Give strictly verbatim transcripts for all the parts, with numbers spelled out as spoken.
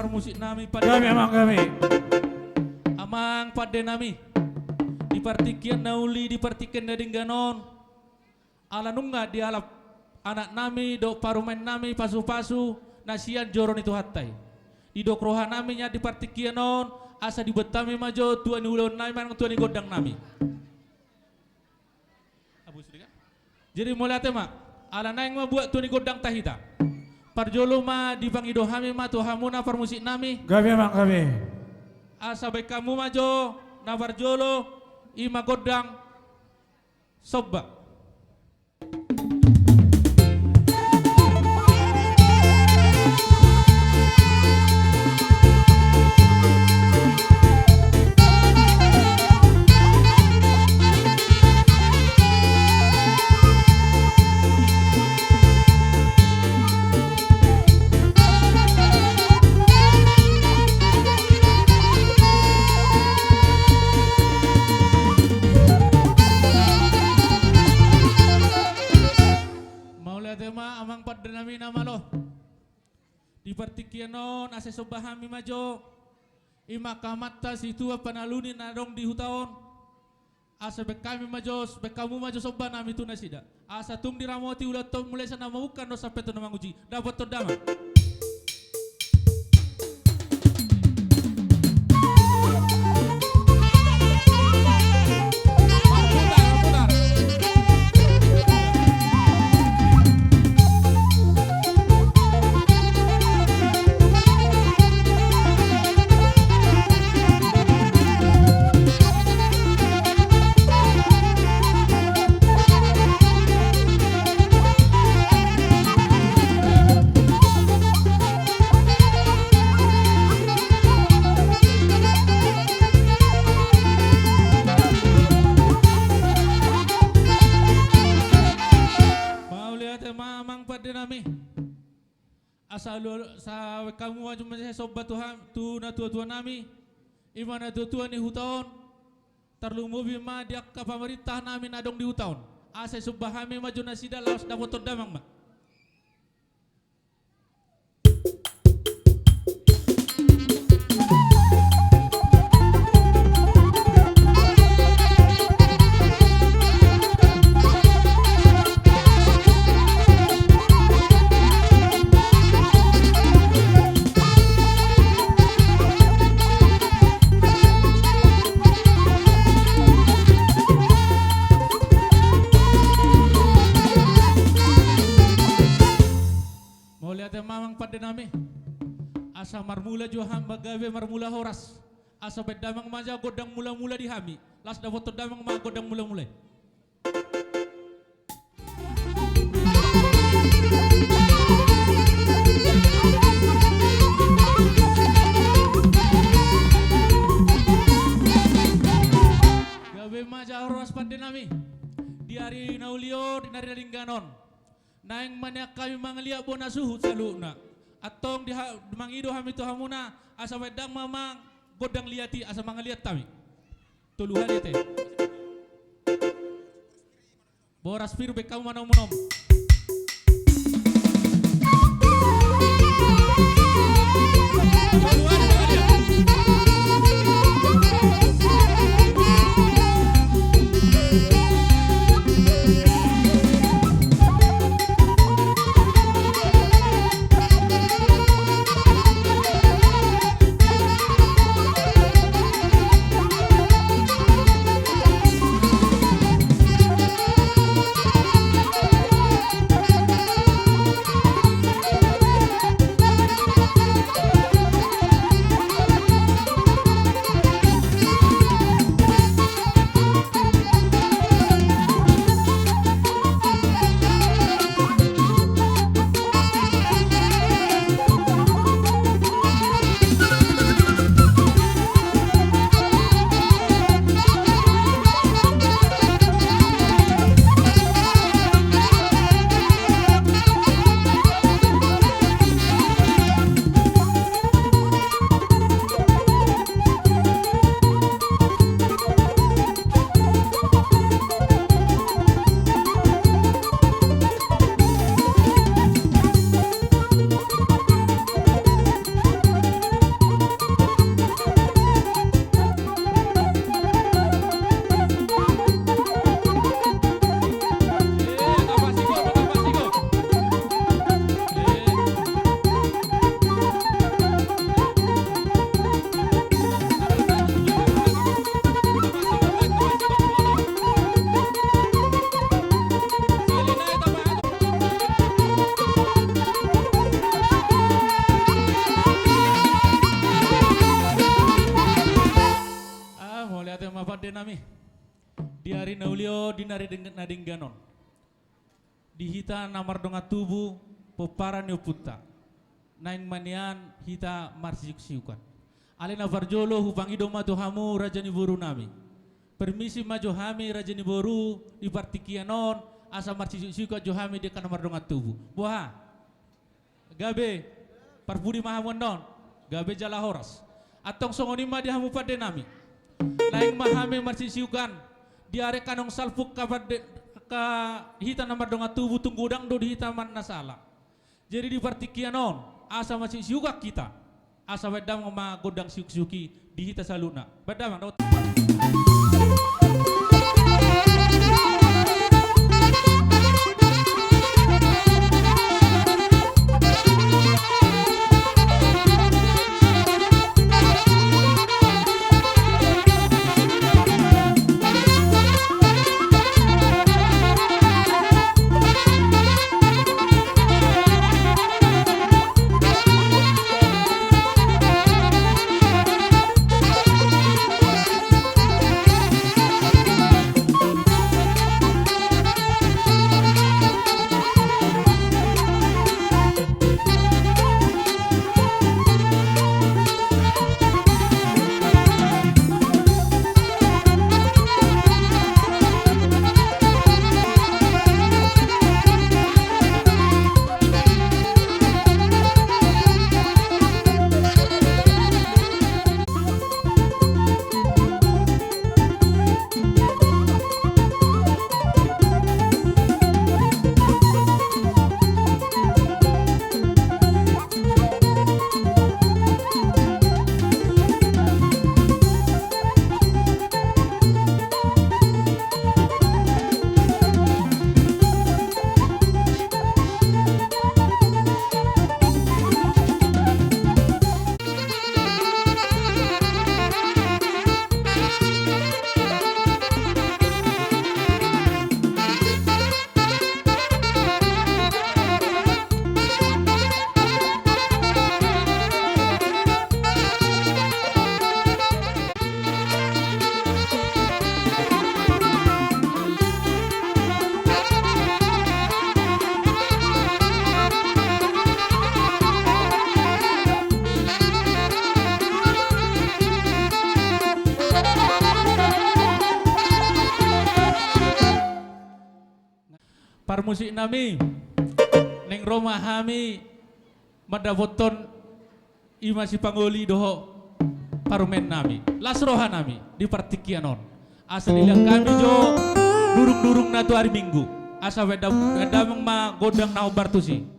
Musik nami pande. Gabe, amang, gabe. Amang pande nami. Di partingkian na uli, di partingkian na denggan on. Ala nunga dialap anak nami dohot parumaen nami pasu-pasu na sian joro ni Tuhanta i. Didok roha nami nian di partingkian on, asa dibuat hami ma jo tua ni ulaon nami manang tua ni gondang nami. Jadi mauliate ma, ala naeng ma buat tua ni gondangta hita. Parjolo ma dipangido hami ma tu hamuna parmusik nami. Gabe, amang, gabe. Asa baen hamu ma jo na parjolo, i ma gondang somba. Mauliate ma amang pande nami na malo. Di partingkian on asa somba hami ma jo, i ma angka amanta situa panaluni na adong di huta on. Asa baen hami ma jo, baen hamu ma jo somba nami tu nasida. Asa tung diramoti ulaonta on mulai sian na mamungka dohot sampe tu na manguji. Dapothon damang. Mauliate ma amang pande nami. Asa lu, asa baen hamu ma jo somba tu ham, tu natua-tua nami, i ma natua-tua ni huta on. Tarlumobi ma di angka pamarintah nami na adong di huta on. Asa somba hami ma jo nasida laos dapothon damang ma. Mauliate ma amang pande nami. Asa marmula jo hami ma gabe marmula horas. Asa baen damang ma jo gondang mula-mula di hami. Laos dapothon damang ma gondang mula-mula i. Gabe ma jo horas pande nami. Di ari na uli on, di ari na denggan on. Naeng ma nian hami mangaliat bona suhut saluhutna. Antong di ha-, mangido hami tu hamuna, asa baen damang ma gondang liat i asa mangaliat hami. Tolu hali ate. Boras piru baen hamu ma na umum. Nami, di ari na uli on, di ari na deng-, na denggan on, di hita na mardongan tubu, pomparan ni ompunta, naeng ma nian hita marsisiuksiukan. Alai na parjolo hupangido ma tu hamu raja ni boru nami. Permisi ma jo hami raja ni boru di partingkian on, asa marsisiuksiukan jo hami di angka na mardongan tubu. Boha? Gabe, parpudi ma hamu annon, gabe jala horas. Antong songon i ma di hamu pande nami. Naeng ma hami marsisiukan, di ari angka naung salpu angka pande, angka hita na mardongan tubu tung godang do di hita manang na sala. Jadi di partingkian on, asa marsisiukan hita. Asa baen damang ma gondang siuksiuk i di hita saluhutna. Baen damang, dapotan. Parmusik nami, naeng ro ma hami mandapothon i ma sipangoli dohot parumaen nami. Las roha nami di partingkian on. Asa dilehon hami jo durungdurung na tu ari Minggu. Asa baen dam-, baen damang ma gondang na hombar tusi.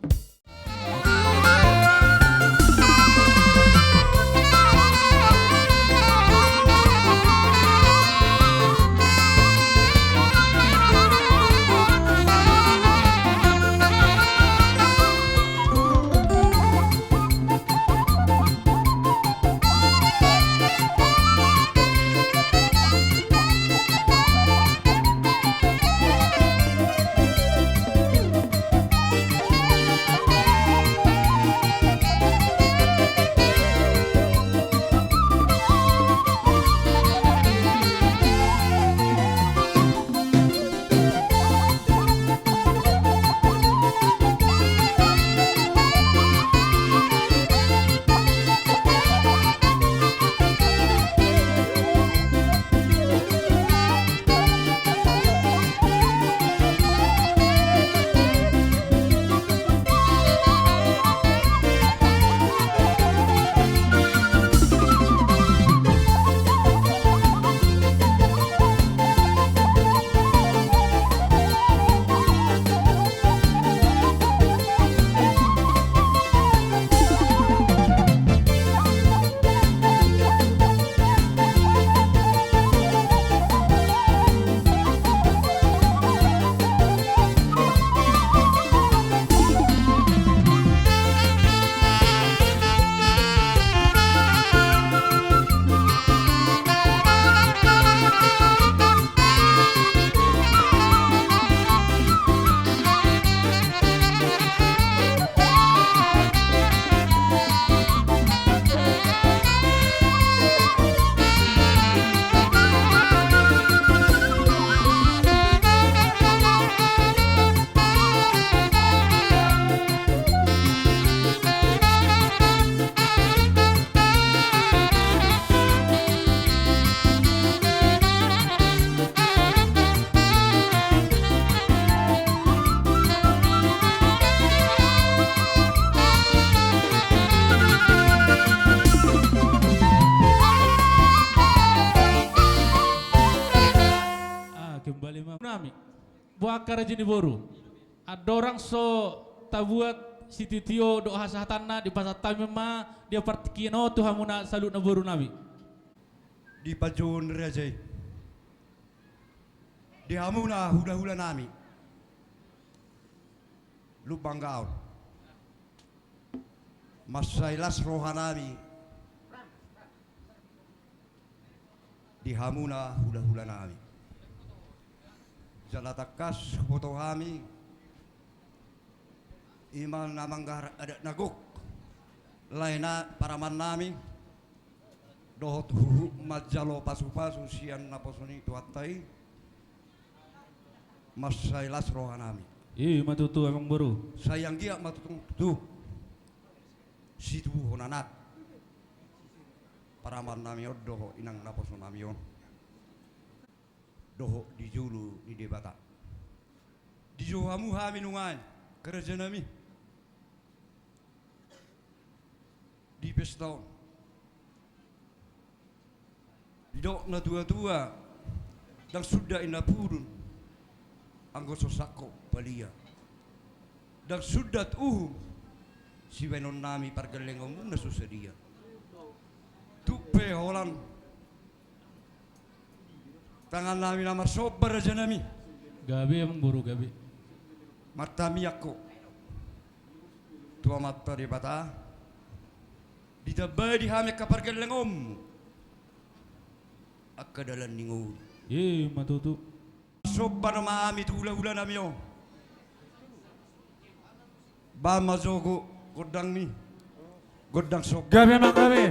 Angka raja ni boru, andorang so tabuat sitio-tio dohot hasahatanna, dipasahat hami ma di partingkian on tu hamuna saluhutna boru nami. Di panjouon ni raja i, di hamuna hula-hula nami, Lumban Gaol, mansai las roha nami di hamuna hula-hula nami. Jala tangkas huboto hami, i ma na manggarar adat na gok, lae na paraman nami, dohot huhut manjalo pasu-pasu sian naposo ni Tuhanta i, mansai las roha nami. I ma tutu, amang boru. Sai anggiat ma tutu, tutu situbuhon anak paraman nami on dohot inang naposo nami on, dohot di jolo ni Debata. Dijou hamu hami nuaeng, angka raja nami, di pesta on. Didok natua-tua, ndang sundat inna pudun anggo so sangkot palia. Ndang sundat uhum sibaenon nami pargellengonmuna so sadia. Tung pe holan tangan nami na marsomba, raja nami. Gabe, amang boru, gabe. Martamiang ho tu Amanta Debata, ditambai di hami angka pargellengonmu angka dalan ni ngolu. I ma tutu. Somba nama hami tu hula-hula nami on. Bahen ma jo gondang ni gondang somba. Gabe, amang, gabe.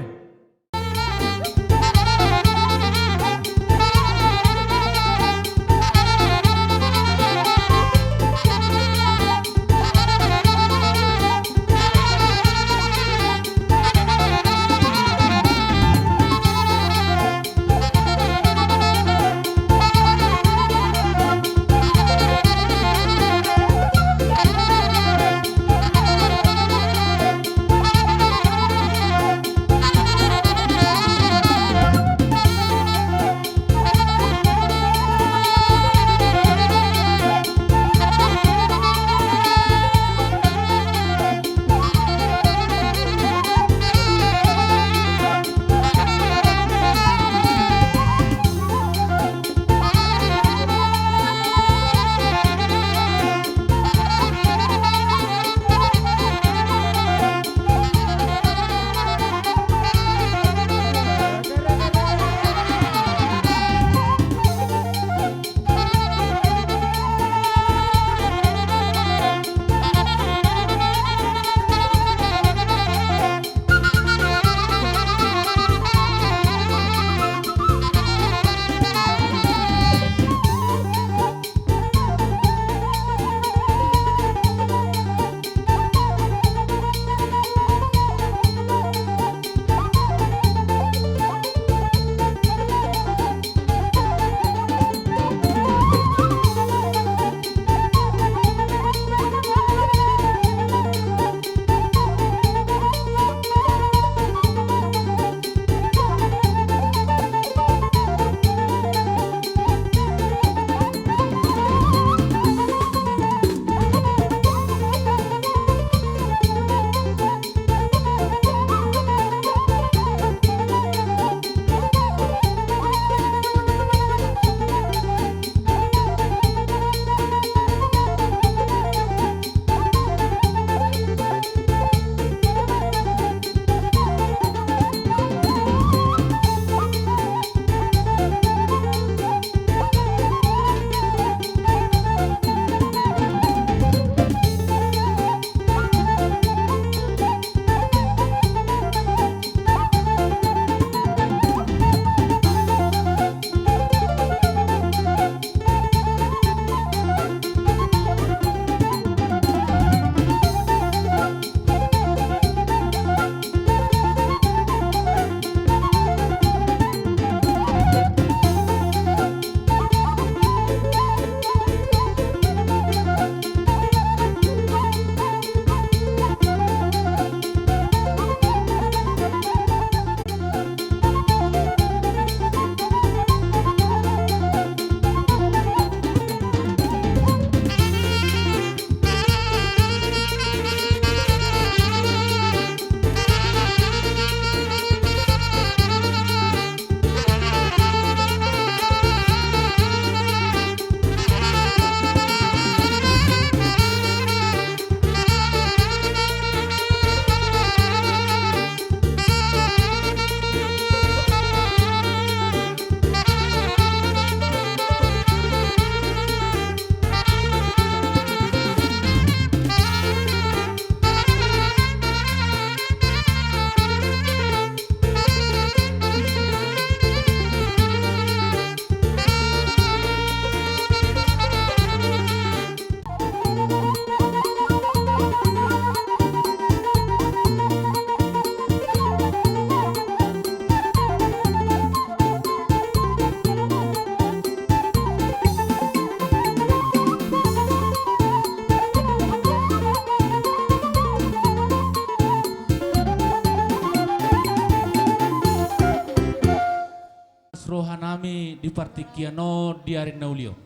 di partingkian on di ari na uli on.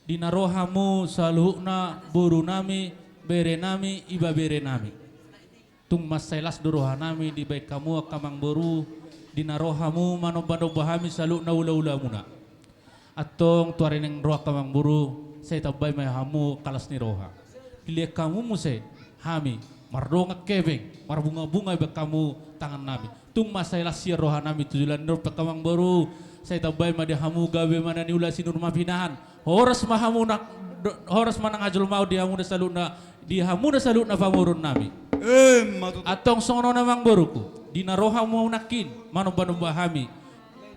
Di na ro hamu saluhutna boru nami, bere nami, ibebere nami. Tung mansai las do roha nami dibahen hamu angka amangboru, di na ro hamu manombanomba hami saluhutna hulahula muna. Antong tu ari naeng ro angka amangboru, sai tambai ma hamu angka las ni roha. Dilehon hamu muse hami mardongan hepeng, marbungabunga dibahen hamu tangan nami. Tung mansai las sian roha nami tu joloan ni on pe angka amangboru, sai tambai ma di hamu gabe ma na niula sinur ma pinahan. Horas ma hamu na, do-, horas ma nang hajolmaon di hamuna saluhutna, di hamuna saluhutna pamoruon nami. Emma tutu. Antong songon on amangboruku, di na ro hamu nangkin manombanomba hami,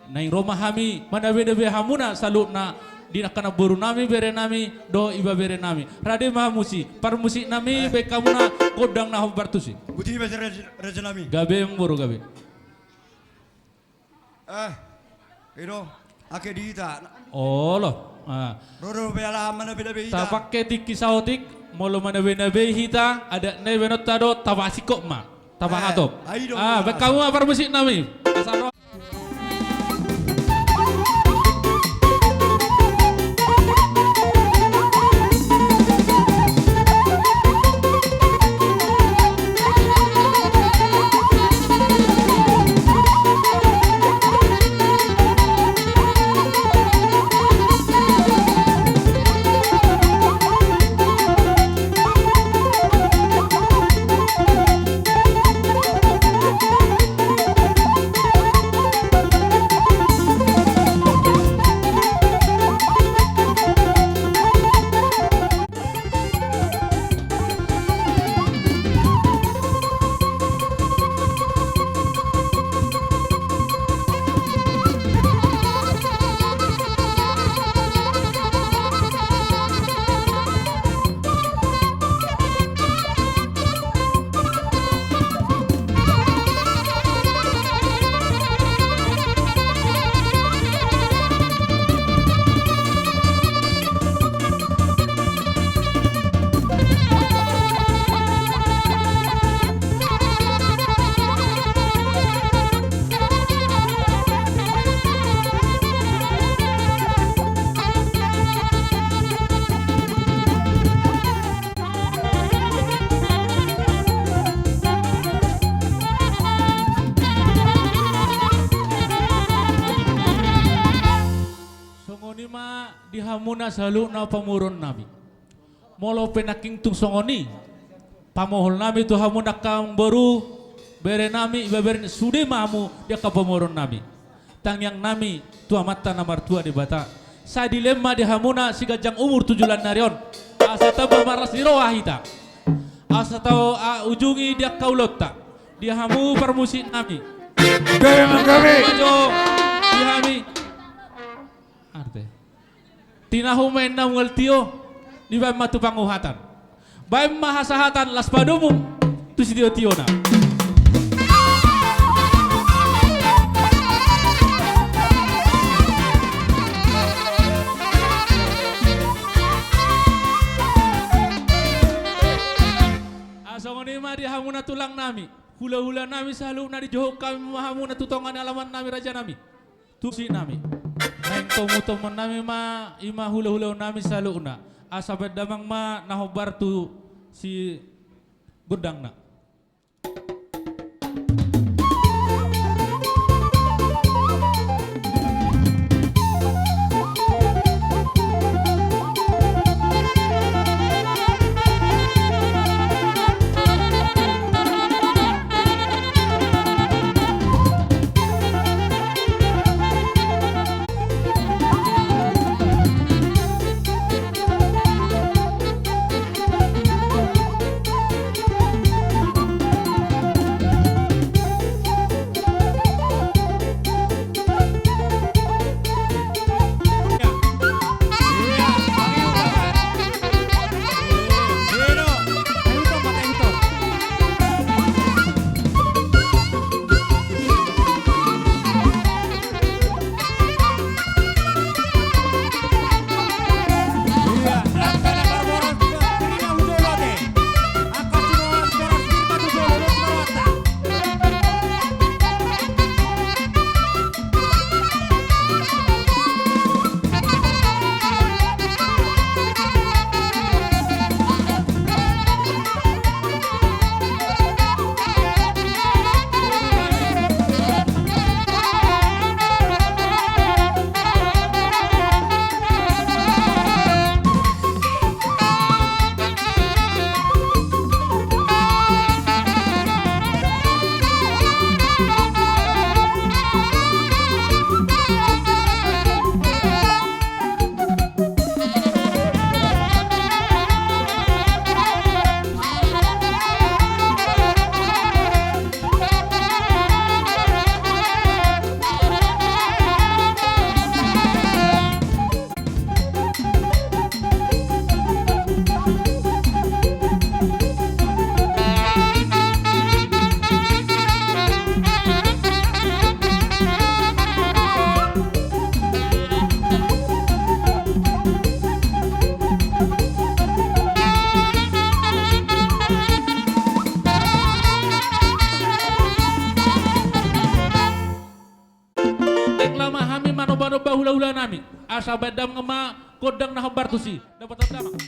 naeng ro ma hami manabenabe hamuna saluhutna di angka namboru nami, bere nami dohot ibebere nami. Rade ma musik, parmusik nami, eh, bahen hamuna gondang na hombar tusi. Boti ma raja, raja nami. Gabe amangboru, gabe. Eh, i do, ake di hita. Olo. Ah. Ro do pe ala manabenabe hita. Tapangke tingki saotik, molo manabenabe hita, adat na i baenonta do, tapasingkop ma. Tapahatop. Eh, ai do. Ah, bahen hamu ma parmusik nami. Asa ro. Songon i ma di hamuna saluhutna pamoruon nami. Molo pe nangkin tung songon i pamohol nami tu hamuna angka amangboru, bere nami, ibebere nami, sude ma hamu di angka pamoruon nami. Tangiang nami tu Amanta na martua Debata, sai dilehon ma di hamuna siganjang umur tu joloan ni ari on, asa tamba marlas ni roha hita, asa taujungi di angka ulaonta di hamu parmusik nami. Gabe ma, gabe. Maju di hami. Arte. Tinahu ma inna mual tio, dibahen ma tu panguhatan. Bahen ma hasahatan, las padomu tu sitiotiona. Asa songon i ma di hamuna tulang nami, hulahula nami saluhutna, dijohop hami ma hamuna tu tonga ni alaman nami, raja nami. Tusi nami. Naeng tomutomon nami ma, i ma hulahula nami saluhutna. Asa bahen damang ma na hombar tu si gondangna. Nami, asa baen damang ma gondang na hombar tusi. Dapotan damang.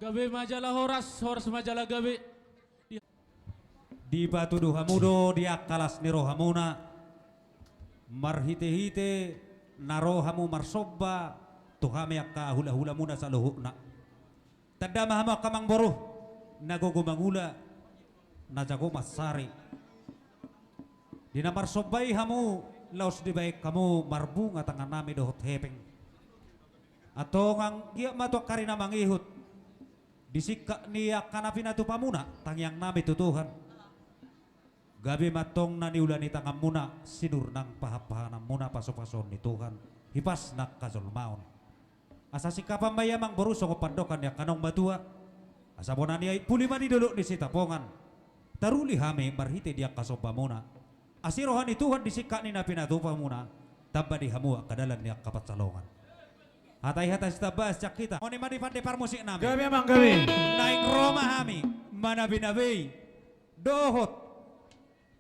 Gabe ma jala horas, horas ma jala gabe. Dipatudu hamu do di angka las ni rohamuna, marhitehite na ro hamu marsomba tu hami angka hulahulamuna saluhutna. Tanda ma hamu angka amangboru, na gogo mangula, na jago mansari. Di na marsomba i hamu, laos dibaen hamu marbunga tangannami dohot hepeng. Antong anggiat ma tu angka ari na mangihut, di singkat ni angka na pinatupamuna tangiangnami tu Tuhan, gabe ma antong na niula ni tanganmuna sinur nang pahanpahananmuna pasupasuon ni Tuhan, hipas nang hajolmaon. Asa singkapan ma i amangboru songon pandohan ni angka naung matua. Asa bona ni ai puli ma di dolok ni Sitapongan. Taruli hami marhite di angka sombamuna. Asi roha ni Tuhan di singkat ni na pinatupamuna. Tamba di hamu angka dalan ni angka pansalongan. Hata i hata sitambaon sian hita. Songon i ma di pande parmusiknami. Gabe amang gabe. Naeng ro ma hami manabinabei dohot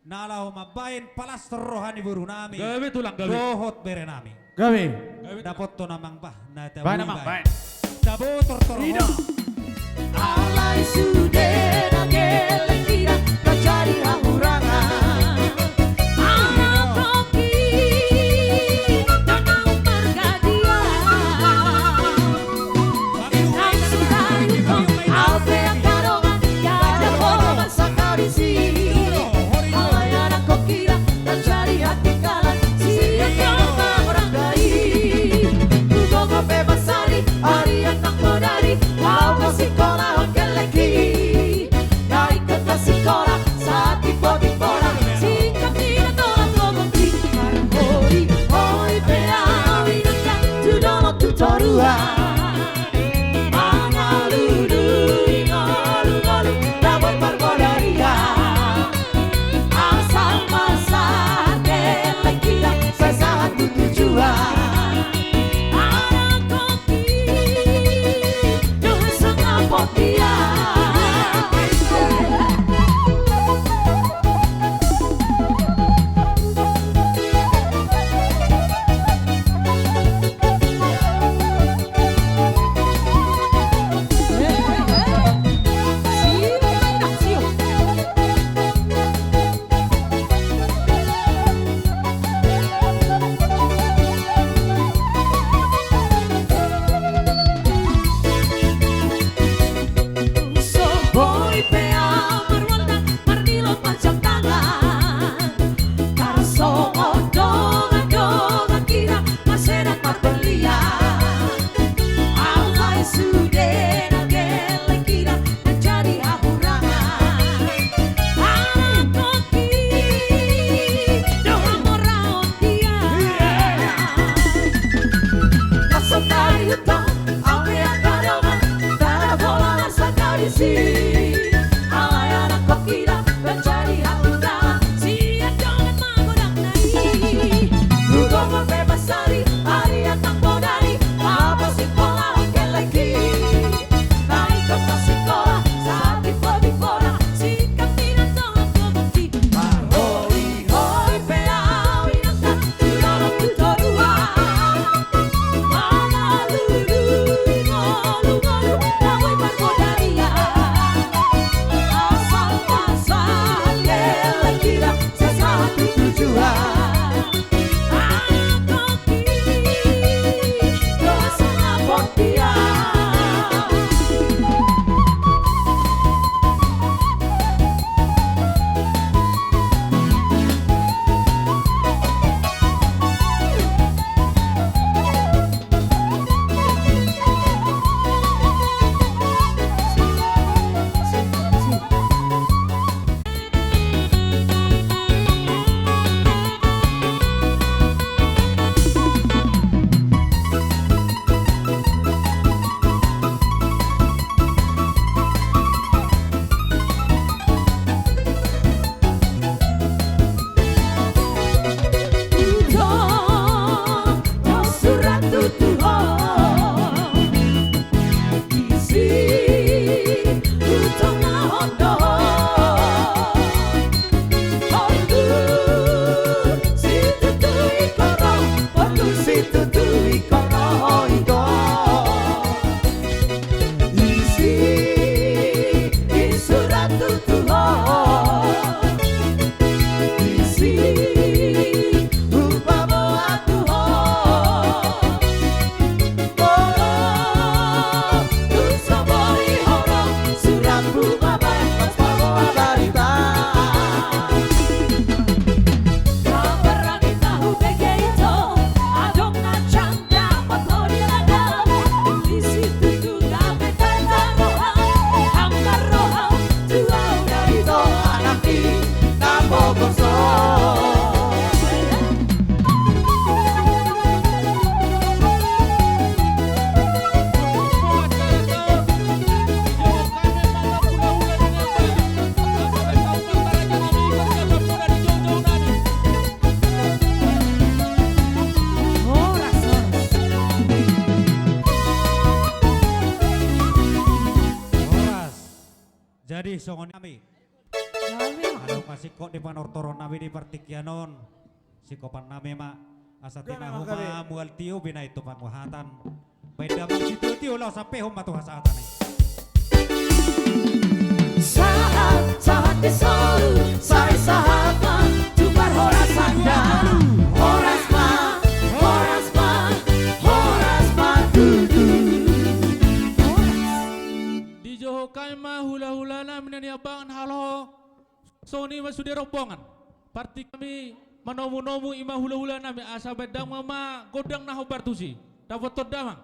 Na laho mambahen palas roha ni boru nami. Gabe tulang, gabe. Dohot bere nami. Gabe. Gabe tulang. Dapothon amang bah, na tabo baen. Baen amang, baen. Tabo tortor. Ida. Alai sude na gelleng hira, na jadi hahurangan. Anak koki, na naung marga dia. Nai suda ihuthon au pe angka dongan, jala holan sangkadisi. Alai anak koki na jadi hatinggalan, sian dongan mangorang dai. Hugogo pe basari, arian nang bodari, laho sikola on gellengki. Nai ingkon na sikola, sahat timbo-timbona, singkat ni na tolap gogonki. Marhoi-hoi pe au inanta, tu dolok tu toruan. Mangalului ngolu-ngolu, na boi margodo dia. Asal masa gelleng hira, sai sahat tu tujuan. Anak koki, dohot sangap dia. So boi pe au marwalda, mardilo marjam tangan. Tarsongon dongan-dongan hira, mase ndang marpalian. Alai sude na gelleng hira, na jadi hahurangan. Anak koki, dohot hamoraon dia. Ia. Langsung tadi utang, au pe angka dongan, ndada pola masa tradisi. Alai anak koki na, na jadi hahurangan. Sian dongan magodang nai. Hugogo pe basari, arian nang bodari, laho sikola on gellengki. Nai ingkon na sikola, sahat timbo-timbona, singkat ni na tolap gogonki. Marhoi-hoi pe au inanta, tu dolok tu toruan. Mangalului ngolu-ngolu, na boi margodo dia. Asal masa gelleng hira, sai sahat tu tujuan. Anak koki, dohot sangap dia. Hudohon surat tu ho, isi hudohon do ho. Porlu situtu ingkon ro, porlu situtu ingkon ro ho ito. Isi surat tu ho, isi hupaboa tu ho. Olo, tu so boi ho ro, surat hupaboa, pas paboa barita. Kabar angka hubege ito, adong na janda. Horas, horas. Horas. Jadi songon i. Nami. Nami. Adong ma singkop ni panortoron nami di partingkian on. Singkopan nami ma, asa tinahu ma mual tio binahen tu panguhatan. Baen damang sitio-tio laho sampehon ma tu hasahatan i. Sahat, sahat di solu, sai sahat ma, tumbar horas anda. Horas ma, horas ma, horas ma tutu. Dijou hami ma hula-hula nami na niambangan halo. Songon i ma sude rombongan. Partingkian nami manomu-nomu i ma hula-hula nami asa baen damang ma gondang na hombar tusi. Dapothon damang.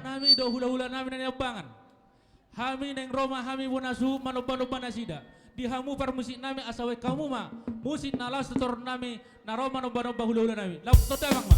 Nami do hulahula nami na ninombangan. Hami naeng ro ma hami bona suhut manombanomba nasida. Di hamu parmusik nami asa baen hamu ma musik na laos tu toru nami na ro manombanomba hulahula nami. Laos tondamang ma.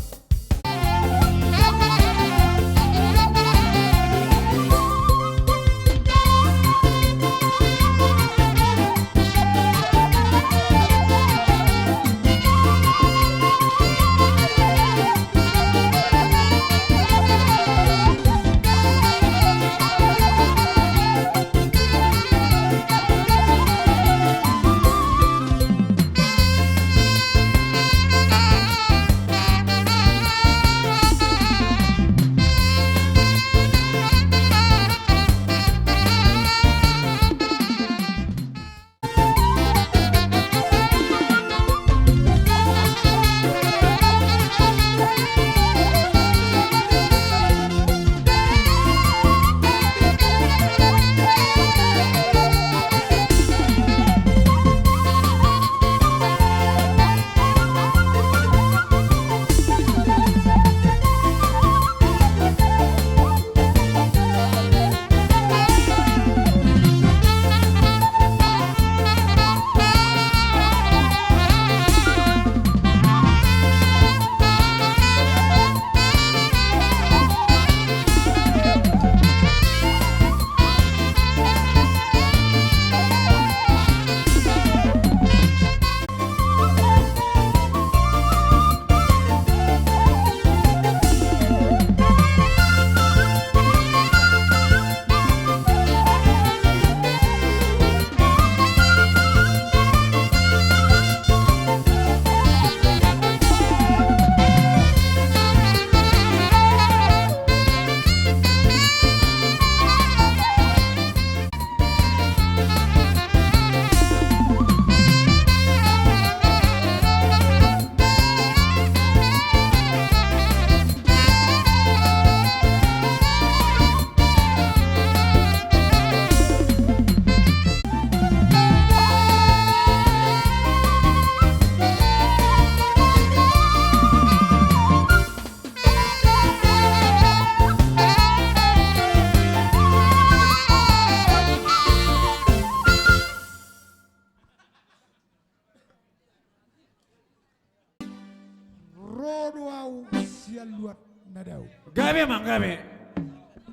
Ro do au sian luat na dao. Gabe, amang, gabe.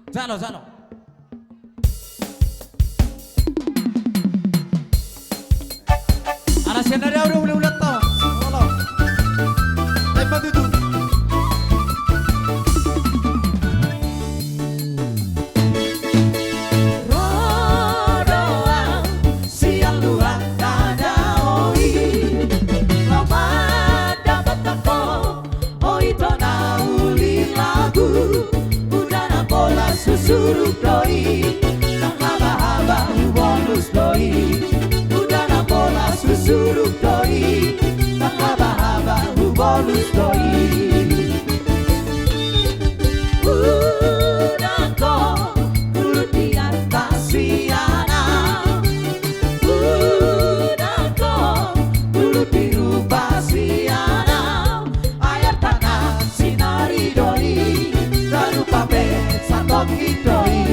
Jalo, jalo. Ala sian na dao do hulahulanta. Olo. Tempo tutu. Ro do au sian luat na dao i, laho mandapothon ho, ho ito na uli lagu. Uda na pola susuduk do i, nang habahaba hubolus do i. Uda na pola susuduk do i, nang habahaba hubolus do i. Uda ko, ulut di atas sian au. Uda ko, ulut di rupa sian au. Ai artana sinari do i, ganup pe satongkin do i.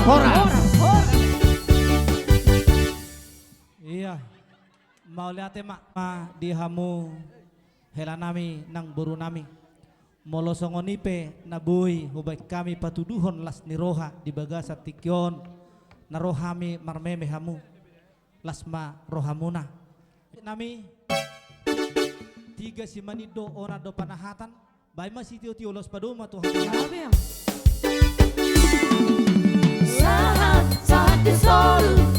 Horas. Iya. Mauliate ma, ma di hamu hela nami nang boru nami. Molo songon i pe na boi hubaen hami patuduhon las ni roha di bagasan tingki on, na ro hami marmeme hamu, las ma rohamuna. Nami, tiga simanit do, onan do panahatan. Baen ma sitiotio, laos padomu ma tu hami. Sahat, sahat di solu.